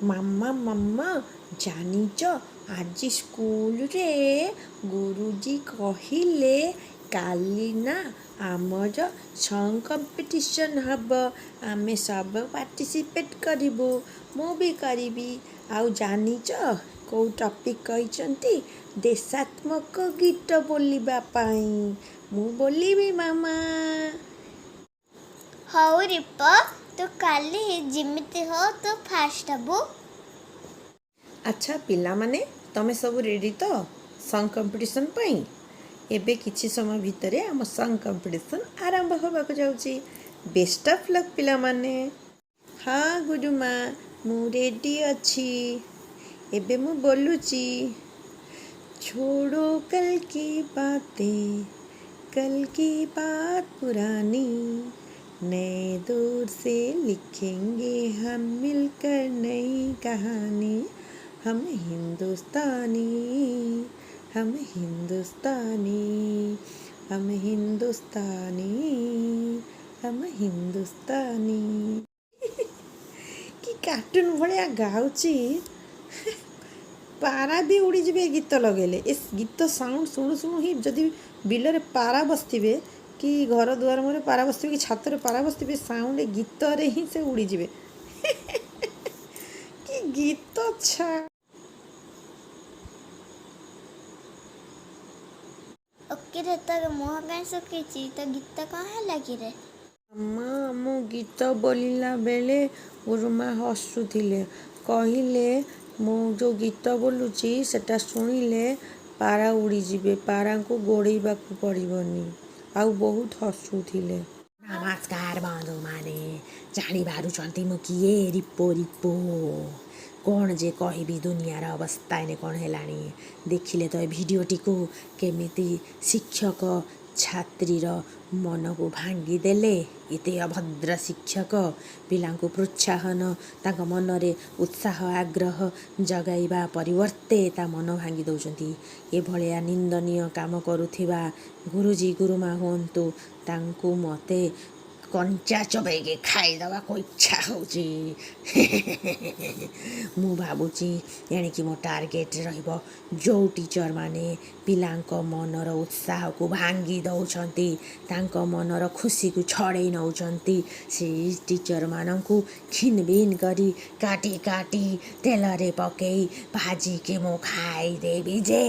ମାମା ମାମା, ଜାଣିଛ, ଆଜି ସ୍କୁଲରେ ଗୁରୁଜୀ କହିଲେ କାଲି ନା ଆମର ସଙ୍ଗ୍ କମ୍ପିଟିସନ୍ ହେବ, ଆମେ ସବୁ ପାର୍ଟିସିପେଟ୍ କରିବୁ, ମୁଁ ବି କରିବି। ଆଉ ଜାଣିଛ କେଉଁ ଟପିକ୍ କହିଛନ୍ତି? ଦେଶାତ୍ମକ ଗୀତ ବୋଲିବା ପାଇଁ। ମୁଁ ବୋଲିବି ମାମା। ହଉ ରିପ, ତୁ କାଲି ଯେମିତି ହଉ ତୁ ଫାଷ୍ଟ ହବୁ। ଆଚ୍ଛା ପିଲାମାନେ, ତମେ ସବୁ ରେଡ଼ି ତ ସଙ୍ଗ୍ କମ୍ପିଟିସନ୍ ପାଇଁ? ଏବେ କିଛି ସମୟ ଭିତରେ ଆମ ସଙ୍ଗ୍ କମ୍ପିଟିସନ୍ ଆରମ୍ଭ ହେବାକୁ ଯାଉଛି। ବେଷ୍ଟ ଅଫ୍ ଲକ୍ ପିଲାମାନେ। ହଁ ଗୁରୁମା, ମୁଁ ରେଡ଼ି ଅଛି। ଏବେ ମୁଁ ବୋଲୁଛି। छोड़ो कल की बातें, कल की बात पुरानी, नए दौर से लिखेंगे हम मिलकर नई कहानी, हम हिंदुस्तानी, हम हिंदुस्तानी, हम हिंदुस्तानी, हम हिंदुस्तानी। କି କାର୍ଟୁନ୍ ଭଳିଆ ଗାଉଛି! ପାରା ବି ଉଡ଼ିଯିବେ ଏ ଗୀତ ଲଗେଇଲେ। ଏ ଗୀତ ସାଉଣ୍ଡ ଶୁଣୁ ଶୁଣୁ ହିଁ ଯଦି ବିଲରେ ପାରା ବସିଥିବେ କି ଘର ଦୁଆର ମୁହଁରେ ପାରା ବସିଥିବେ କି ଛାତରେ ପାରା ବସିଥିବେ, ସାଉଣ୍ଡ ଏ ଗୀତରେ ହିଁ ସେ ଉଡ଼ିଯିବେ। କି ଗୀତ ଛା! ଓକେ ରେ, ତୋର ମୁହଁ କାହିଁ ଶୁଖିଛି? ତୋ ଗୀତ କ'ଣ ହେଲା କିରେ? ମା, ମୁଁ ଗୀତ ବୋଲିଲା ବେଳେ ଗୁରୁମା ହସୁଥିଲେ। କହିଲେ ମୁଁ ଯେଉଁ ଗୀତ ବୋଲୁଛି ସେଟା ଶୁଣିଲେ ପାରା ଉଡ଼ିଯିବେ, ପାରାଙ୍କୁ ଗୋଡ଼େଇବାକୁ ପଡ଼ିବନି। ଆଉ ବହୁତ ହସୁଥିଲେ। ନମସ୍କାର ବନ୍ଧୁମାନେ, ଜାଣିପାରୁଛନ୍ତି ମୁଁ କିଏ? Repo, repo. କ'ଣ ଯେ କହିବି, ଦୁନିଆର ଅବସ୍ଥା ଏନେ କ'ଣ ହେଲାଣି ଦେଖିଲେ ତ ଏ ଭିଡ଼ିଓଟିକୁ। କେମିତି ଶିକ୍ଷକ ଛାତ୍ରୀର ମନକୁ ଭାଙ୍ଗିଦେଲେ। ଏତେ ଅଭଦ୍ର ଶିକ୍ଷକ ପିଲାଙ୍କୁ ପ୍ରୋତ୍ସାହନ, ତାଙ୍କ ମନରେ ଉତ୍ସାହ ଆଗ୍ରହ ଜଗାଇବା ପରିବର୍ତ୍ତେ ତା ମନ ଭାଙ୍ଗି ଦେଉଛନ୍ତି। ଏଭଳିଆ ନିନ୍ଦନୀୟ କାମ କରୁଥିବା ଗୁରୁଜୀ ଗୁରୁମା ହୁଅନ୍ତୁ, ତାଙ୍କୁ ମୋତେ କଞ୍ଚା ଚୋବେଇକି ଖାଇଦେବାକୁ ଇଚ୍ଛା ହେଉଛି। ମୁଁ ଭାବୁଛି ଏଣିକି ମୋ ଟାର୍ଗେଟ୍ ରହିବ, ଯେଉଁ ଟିଚର୍ ମାନେ ପିଲାଙ୍କ ମନର ଉତ୍ସାହକୁ ଭାଙ୍ଗି ଦେଉଛନ୍ତି, ତାଙ୍କ ମନର ଖୁସିକୁ ଛଡ଼େଇ ନେଉଛନ୍ତି, ସେଇ ଟିଚର୍ମାନଙ୍କୁ ଖିନଭିନ କରି କାଟି କାଟି ତେଲରେ ପକେଇ ଭାଜିକି ମୁଁ ଖାଇଦେବି ଯେ।